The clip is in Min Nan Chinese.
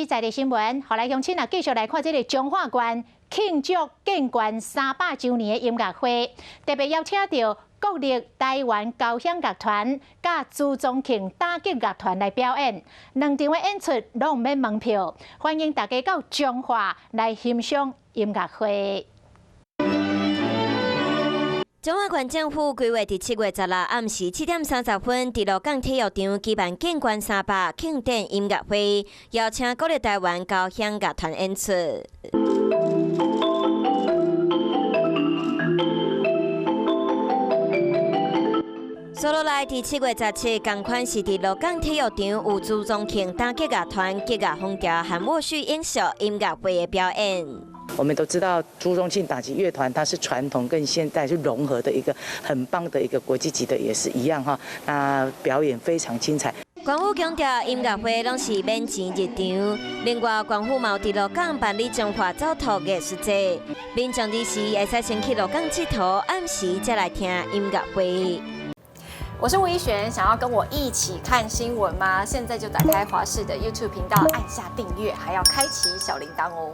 視在地新聞，予來鄉親啊，繼續來看這个彰化縣慶祝建縣300週年的音樂會，特別邀請著國立台灣交響樂團佮朱宗慶打擊樂團來表演，兩場的演出攏毋免門票，歡迎大家到彰化來欣賞音樂會。彰化縣政府規劃佇7月16暗時7點30分，佇鹿港體育場舉辦建縣三百慶典音樂會，邀請國立台灣交響樂團演出。接落來，佇7月17，仝款是佇鹿港體育場有朱宗慶打擊樂團擊樂風潮和沃旭英秀音樂會的表演。我們都知道朱宗慶打擊樂團，它是傳統跟現代是融合的一個很棒的一個國際級的，也是一樣哈。那表演非常精彩。縣府強調，音樂會攏是免錢入場。另外，縣府嘛有佇鹿港辦理彰化走塗藝術節，民眾彼時會使先去鹿港𨑨迌，暗時才來聽音樂會。我是吳怡璇，想要跟我一起看新聞嗎？現在就打開華視的 YouTube 頻道，按下訂閱，還要開啟小鈴鐺哦。